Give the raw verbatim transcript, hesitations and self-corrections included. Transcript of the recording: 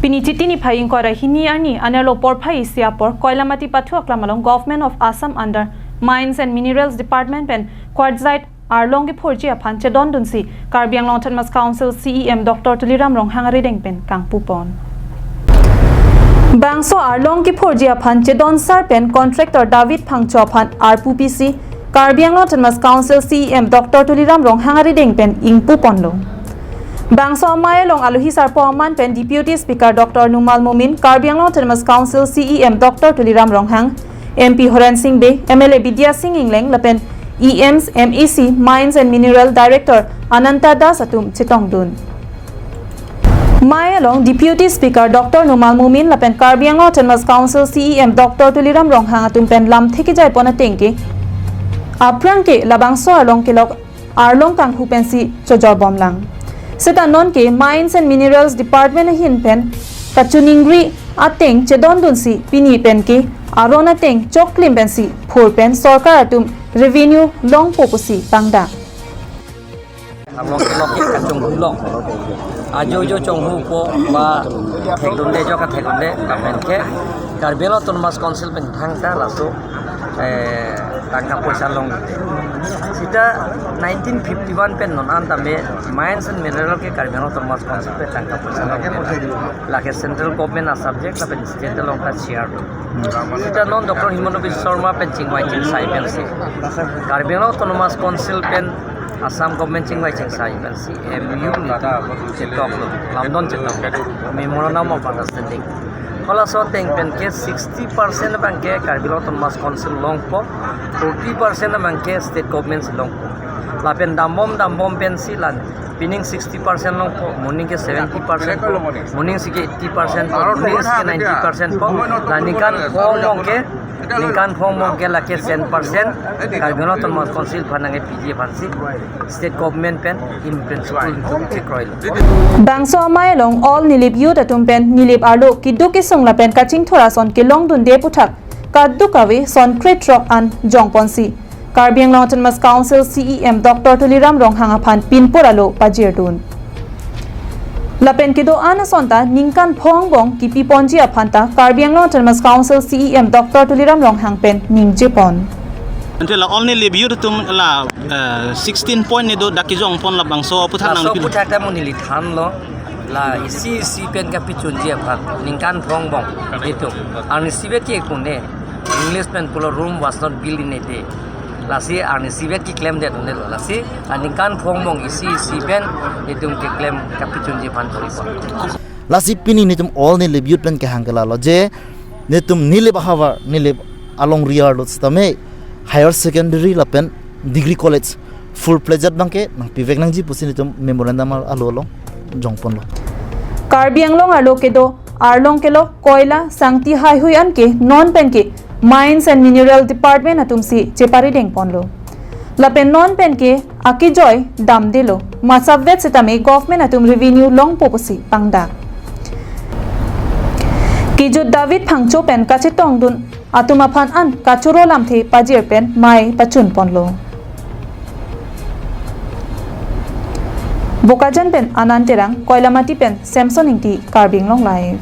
Pini Chiti niphai ingkoi ra hini arni anerlo porphai isi apor Koilamati Pathu Aklam along Government of Assam under Mines and Minerals Department pen quartzite arlong kephurji aphan chedondunsi Karbi Anglong Autonomous Council C E M Doctor Tuliram Ronghang arideng pen kangpupon. Bangso arlong kephurji aphan chedonsar pen contractor David Phangcho aphan arpu pisi Karbi Anglong Autonomous Council C E M Doctor Tuliram Ronghang arideng pen ingpuponlo. Bangso amei along alohi sarpo aman pen Deputy Speaker Doctor Numal Momin, Karbi Anglong Autonomous Council C E M Doctor Tuliram Ronghang, M P Horen Sing Bey, M L A Bidya Sing Engleng lapen E Ms, M A C, Mines and Mineral Director Ananta Das atum chetongdun. Mei along Deputy Speaker Doctor Numal Momin lapen Karbi Anglong Autonomous Council C E M Doctor Tuliram Ronghang atum pen lamthe kejaipon ateng ke aphrang ke labangso arlong kelok arlong kanghu pensi chojorbomlang. Seta nonke Mines and Minerals Department ahin pen kachiningri ateng chedondunsi pini pen ke aron ateng choklim pensi phur pen sorkar atum revenue longpo pusi pangdak. Arlong kelok ke kachonghu long. Ajo jo chonghupo ba thekdunde jo kathekdunde lapen ke Karbi Anglong Autonomous Council pen thangta laso, eh, tangka poisa longde. Seta nineteen fifty-one pen non an tame Mines and Mineral ke Karbi Anglong Autonomous Council pen tangka poisa longde. Lake central government a subject lapen state along ta share do. Seta non Doctor Himanta Biswa Sarma pen chingvai chingsai pensi Karbi Anglong Autonomous Council pen Assam government chingvai chingsai pensi M U ni chetoklo, lamdon chetoklo, Memorandum of Understanding. Halaso ateng pen ke sixty percent abang ke Karbi Anglong Autonomous Council longpo, forty percent abang ke state government si longpo. Lapen dambom dambom pensi lan pining sixty percent longpo, moning ke seventy percent po, moning si ke eighty percent po, moning si ke ninety percent po. La ningkan pho angbong ke, ningkan pho angbong ke lake ten percent Karbi Anglong Autonomous Council aphan nangkepiji aphansi state government pen in principle itum chekroilo. Bangso amei along all Nilip youth atum pen Nilip arlo keduk kesung lapen kachingthur ason kelongdunde aputhak kadokave son krethrok an jongponsi Karbi Anglong Autonomous Council C E M Doctor Tuliram Ronghang aphan pinpur alo pajirdun. Lapen kedo-an ason ta ningkan pho angbong kipiponji aphan ta Karbi Anglong Autonomous Council C E M Doctor Tuliram Ronghang pen ningjepon. Ante la all Nilip youth atum la, eh, sixteen point ni do dak kejongpon labangso aputhak nang laso pin- aputhak ta mo neli thanlo. La isi isi pen kapachunji aphan ningkan pho angbong itum. Arnisi vet ke kune English pen pulo Rome was not built in a day. Lasi arnisi vet keklemdet un-elo. Lasi aningkan pho angbong isi isi pen itum keklem kapachunji aphan poripo. Lasi pini netum all Nilip youth pen kehang ke lalo je netum Nilip ahavar, Nilip alongri arlo sitame higher secondary lapen degree college full fledged abang ke nangpivek nangji pusi netum memorandum alo along jongponlo. Karbi Anglong arlo kedo arlong kelok koila sangti haihui an ke non pen ke Mines and Mineral Department atumsi cheparidengponlo. Lapen non pen ke akejoi damdelo. Masap vet sitame government atum revenue longpo pusi pangdak. Kejut David Phangcho pen kachetongdun atum aphan an kachoro lamthe pajir pen mei pachunponlo. Bokajan pen Anand Terang, Koilamati pen Samson Ingti, Karbi Anglong Live.